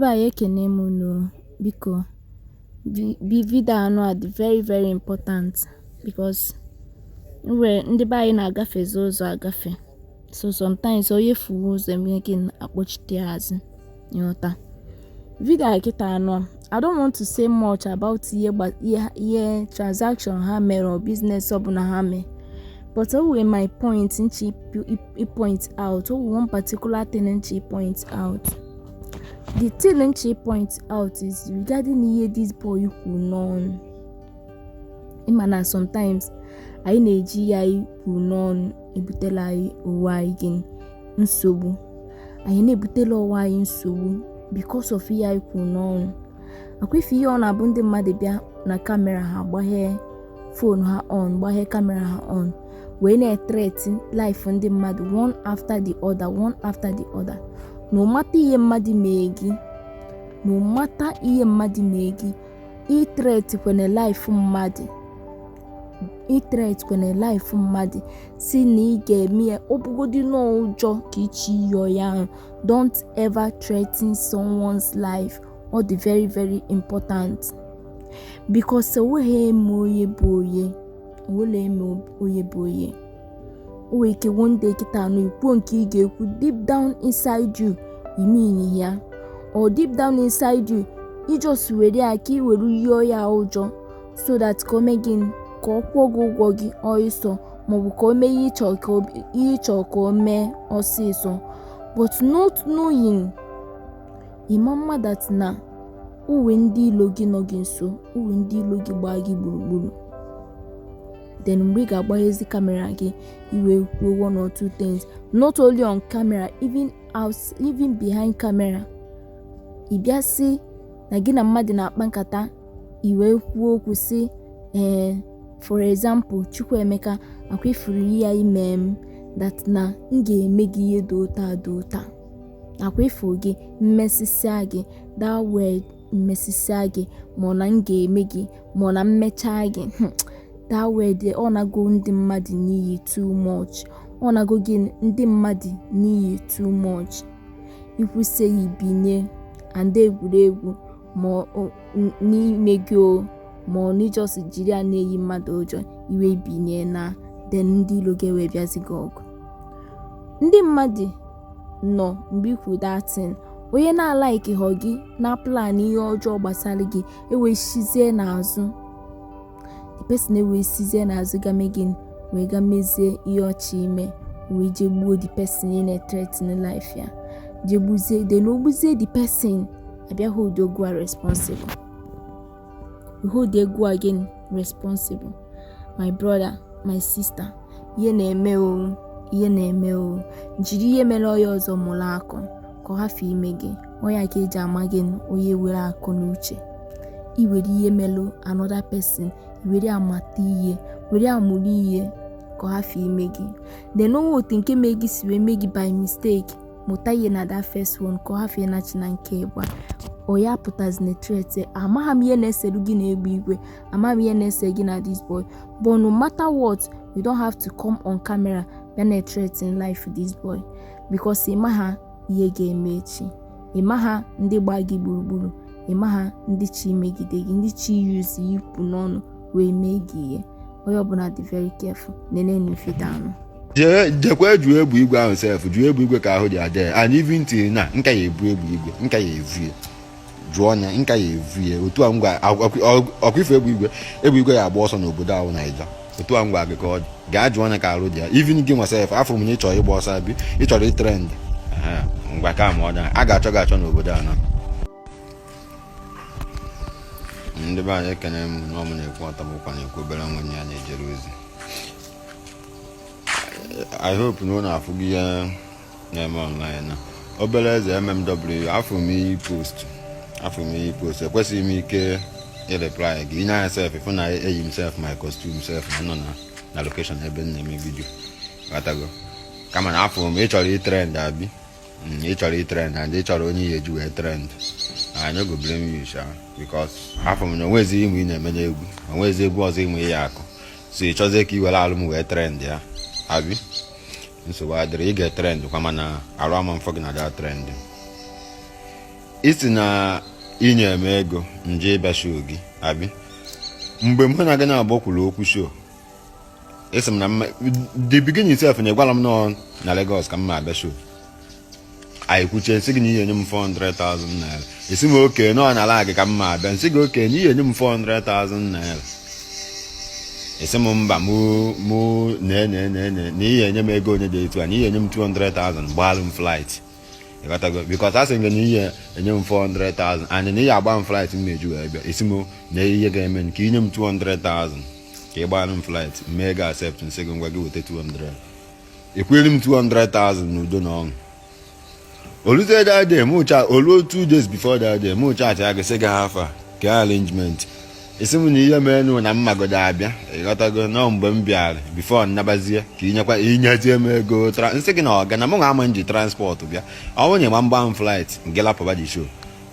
Anyị ekene m unu. Biko, video anụ a dị very very important because nwere ndị be anyị na-agafezi ụzọ agafe, so sometimes onye fuwe ụzọ eme gị akpọchite ya azụ. Ịghọta video a kịta anụ a, I don't want to say much about ihe ihe transaction ha mere or business ọbụla ha mee, but o nwere my point nchi point out. O nwere one particular thing nchi point out. The thing nchi point out is regarding ihe this boy kwuru n'ọnụ. Ịma na sometimes anyị na-eji ihe anyị kwuru n'ọnụ ebutela anyị onwe anyị gịnị? Nsogbu. Anyị na-ebutela onwe anyị nsogbu because of ihe anyị kwuru n'ọnụ. Akwa ife ihe ọ na-abụ, ndị mmadụ bịa na camera ha, gbaghee phone ha on, gbaghee camera ha on, wee na-ethreaten life ndị mmadụ one after the other, one after the other. No matter ihe mmadụ mee gị, no matter ihe mmadụ mee gị, ithreatenkwana life mmadụ, ithreatenkwana life mmadụ si na ị ga-eme ya. Ọ bụgodị n'ụjọ ka ichi yọọ ya ahụ, don't ever threaten someone's life. Ọ dị very very important because onweghị eme onye bụ onye, onwere eme onye bụ onye. O nwere ike one day kịta anụ ikwuo nke ị ga-ekwu, deep down inside you, you mean ya, or deep down inside you, i just were ya ka ị were yọọ ya ụjọ so that ka o mee gịnị? Ka ọ kwụọ gị ụgwọ gị ọsịsọ, maọbụ ka o mee ihe ịchọ ka o mee ọsịsọ, but not knowing, ịma mma that na uwe ndị ilo gị nọ gị nso, uwe ndị ilo gị gbaa gị gburugburu. Then mgbe ị ga-agbaghezi camera gị, iwe kwuo one or two things, not only on camera, even out, even behind camera, ị bịa sị na gị na mmadụ na-akpa nkata, i wee kwuo okwu sị, ee, for example, "Chukwuemeka, akwa ifuru ihe ime m that na m ga-eme gị ihe dị otu a dị otu a, akwa ifu gị mmesịsịa gị." That word "mmesịsịa gị", ma ọ na "m ga-eme gị", ma ọ na "mmechaa gị", that word, ọ nago ndị mmadụ n'iyi too much. Ọ nago gị ndị mmadụ n'iyi too much. Ikwusie ya, ibinye and egwuregwu ma n'ime gị o, ma ọ na just jiri ya na-eyi mmadụ ụjọ, iwe binye na then ndị ilo gị wee bịazi gị ọgụ. Ndị mmadụ nọ mgbe ikwu that thing, onye na-alikeghọ gị na plan ihe ọjọọ gbasara gị, ewee shizie n'azụ, the person ewee sizie n'azụ ga mee gịnị? Wee ga mezie ihe ọchị ime, wee jee gbuo the person ị na-threaten life ya, jee gbuzie. Then o gbuzie the person, abịa hold ogwu a responsible, hold egwu again responsible. My brother, my sister, ihe na-eme o, ihe na-eme o. Jiri ihe mere onye ọzọ mụrụ akọ ka ọ hafụ ime gị. Ọya ka eji ama gị onye were akọ n'uche. Iwere ihe melụ another person were amata ihe, were amụrụ ihe ka ọ hafụ ime gị. Then onwe otu nke mee gị si wee mee gị by mistake, mụta ihe na that first one ka ọ hafụ ịnachi na nke ịgba ọ ya pụtazi na threat. Amagha m ihe na-eseru gị na egbe igwe, amaghị m ihe na-ese gị na this boy, but no matter what, you don't have to come on camera bịa na threaten life this boy, because ịma ha ihe ga-eme echi, ịma ha ndị gbaa gị gburugburu, ịma ha ndị chi megide gị, ndị chi use ikwu n'ọnụ wee mee gị ihe. Onye ọbụla dị very careful. Nenenu video anụ. Jee, jekwe jụọ egbe igwe ahụ sef, jụọ egbe igwe ka ahụ dị adị ya. And even till na nka ya ebu egbe igwe, nka ya evu ya, jụọ ya, nka ya evu ya. Otu a ngwa ọkwa ife egbe igwe, egbe igwe ya agba ọsọ n'obodo ahụ Naija. Otu a ngwa gị ka ọ dị, gaa jụọ ya ka arụ dị ya. Even gị nwa sef, afọ m na ịchọrọ ịgba ọsọ bi, ịchọrọ ịtrend. Ngwa, ka ma ọ dị, a ga-achọ gị achọ n'obodo a na ndị be anyị. Ekene m na ọmụ na-ekwu ọtọ bụkwa na-ekwu obere nwanne ya na-ejere ozi. I hope na unu afụgo ihe na-eme online na obere eze MMW. Afọ m iyi post, afọ m iyi post, ekwesịghị m ike ịreply gị. Inye anya sef, ịfụ na eyi m sef my costume sef, na nọ na location ebe m na-eme video. Ghọtago? Kama na afọ m ị chọrọ ịtrend abi, ị chọrọ ịtrend and ị chọrọ onye ya eji wee trend. I no go blame you sha, because afọ m na onwezi ịmụ ị na-eme n'egwu, onwezi egwu ọzọ ịmụ ya akụ, so ị chọzie ka ị were alụm wee trend ya abi. Nsogbu adịrị, ị ga-etrend kwa, mana arụ ama mfọ gị na that trend. Ị sị na inye m ego nje ịbịa show gị, abi? Mgbe mụ na gị na-abụ kwuru okwu show, ị sị m na the beginning sef na ịgwara m nọ na Lagos ka m ma abịa show. Anyị kwuchie, nsị gị na ihe enye m 400,000 naira. Esi m oke nọ na ala gị ka m ma abịa. Nsị gị oke na ihe enye m 400,000 naira. Esi m mba, mụ mụ na na na na na ihe enye m ego onye dị etu a, na ihe enye m 200,000 gbaalụ m flight. Ịghọtago? Because a sị gị na ihe enye m 400,000 and na ihe agba m flight m meju wee bịa. Esi m na ihe ga-eme nke inye m 200,000 ka ị gbaalụ m flight, mee ga accept. Nsị gị ngwa, gị weta 200. Ekwere m 200,000 n'udo na ọṅụ. Oluzie that day, mụ cha oluo 2 days before that day, mụ chat ya gị, sị gị hafa ka arrangement. Esi m na ihe menụ na mmagodo abịa. Ịghọtago? Nọ mgbe m bịara before nnabazie ka inyekwa inyezie m ego. Nsị gị na ọga na mụ nwa ama nji transport bịa. Ọ bụrụ na ịgba mgba m flight nke lapụba the show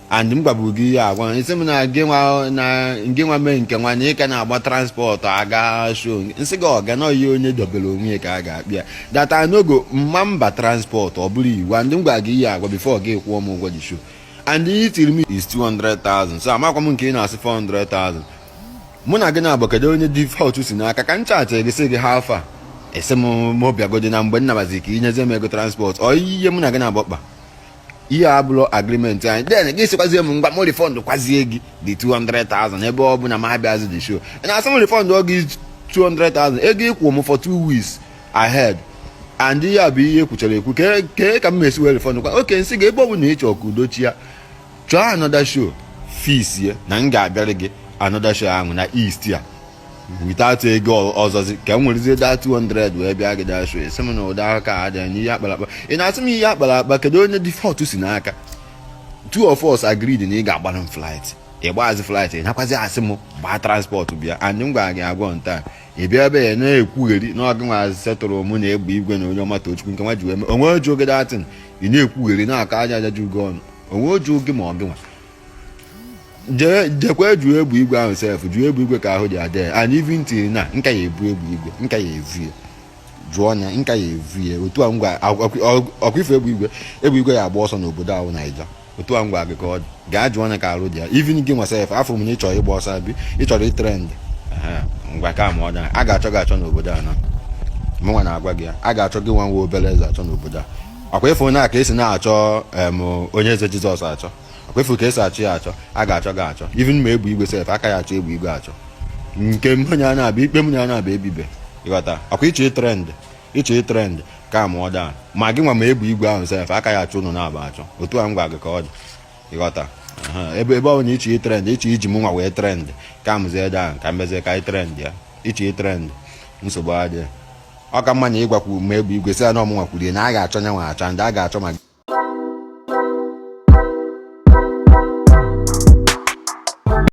and m gwaburu gị ihe agwa. Nsị m na gị nwa na gị nwa mee nke nwa na ị ka na-agba transport aga show. Nsị gị ọga na ihe onye dobere onwe ya ka a ga-akpịa data n'ogo mma mba transport. Ọ bụrụ iwu and m gwa gị ihe agwa before gị kwụọ m ụgwọ the show, and ihe tiri m is 200,000. So amakwa m nke ị na-asị 400,000. Mụ na gị na-abụ, kedu onye default si n'aka? Ka m chat gị, sị gị ha afa. Esi m mụ bịagodi na mgbe nnabazi ka inyezie m ego transport. Ọ ihe mụ na gị na-abụ kpa, ihe a bụrụ agreement anyị. Then gị sịkwazie m ngwa, m refund kwazie gị the 200,000 ebe ọ bụ na m abịazi the show. Ị na-asị m refund ọ gị 200,000, ego ịkwụ m for 2 weeks ahead, and ihe a bụ ihe ekwuchara ekwu. Kee ka m esi wee refund kwa? Oke nsị gị, ebe ọ bụ na ị chọọ ka udochi ya, chọọ another show fees ya na m ga-abịara gị another show ahụ na east ya without ego ọzọzi, ka m werezie that 200 wee bịa gị that show. Esi m na ụdị aka adịghị na ihe akpara akpa. Ị na-asị m ihe akpara akpa? Kedu onye default si n'aka? Two of us agreed na ị ga-agbara m flight. Ị gbaazi flight, ị nakwazi asị m gbaa transport bịa, and m gwara gị agwọ nta. Ị bịa ebe ya na-ekwugheri na ọgị nwa setụrụ mụ na egbe igwe na onye ọma Tochukwu nke nwa ji wee mee onwe oju oge datin. Ị na-ekwugheri na-akọ aja aja ju gị ọnụ onwe oju oge ma ọ gị nwa jee jekwe juo egbe igwe ahụ sef, juo egbe igwe ka ahụ dị adị ya. And even till na nka ya ebu egbe igwe, nka ya evu ya, jụọ ya, nka ya evu ya. Otu a ngwa ọkwa ife egbe igwe, egbe igwe ya agba ọsọ n'obodo ahụ Naija. Otu a ngwa gị ka ọ dị, gaa jụọ ya ka arụ dị ya. Even gị nwa sef, afọ m na ịchọrọ ịgba ọsọ bi, ịchọrọ ịtrend. Ngwa, ka ma ọ dị, a ga-achọ gị achọ n'obodo a na mụnwa na-agwa gị ya. A ga-achọ gị nwa nwa obere eze achọ n'obodo a. Ọkwa ịfụ na ka esi na-achọ onye eze Jizọs achọ, ọkwa ịfụ ka esi achọ ya achọ. A ga-achọ gị achọ. Even ma egbe igwe sef, aka ya achọ egbe igwe achọ. Nke m onye a na-abịa ikpe m na ya na-abịa ebibe. Ịghọta? Ọkwa ịchọ ịtrend, ịchọ ịtrend ka ma ọ daa ma gị nwa ma egbe igwe ahụ sef, aka ya achọ ụnụ na-aba achọ. Otu a m gwa gị ka ọ dị. Ịghọta? Ebe ọ bụ na ịchọ ịtrend, ịchọ iji mụ nwa wee trend, ka mụzie daa ka mbezie ka anyị trend ya. Ịchọ ịtrend, nsogbu adịghị. Ọ ka mma na ịgwakwu ma egbe igwe sị ya na ọmụnwa kwurie na a ga-achọ nyanwa achọ ndị a ga-achọ ma.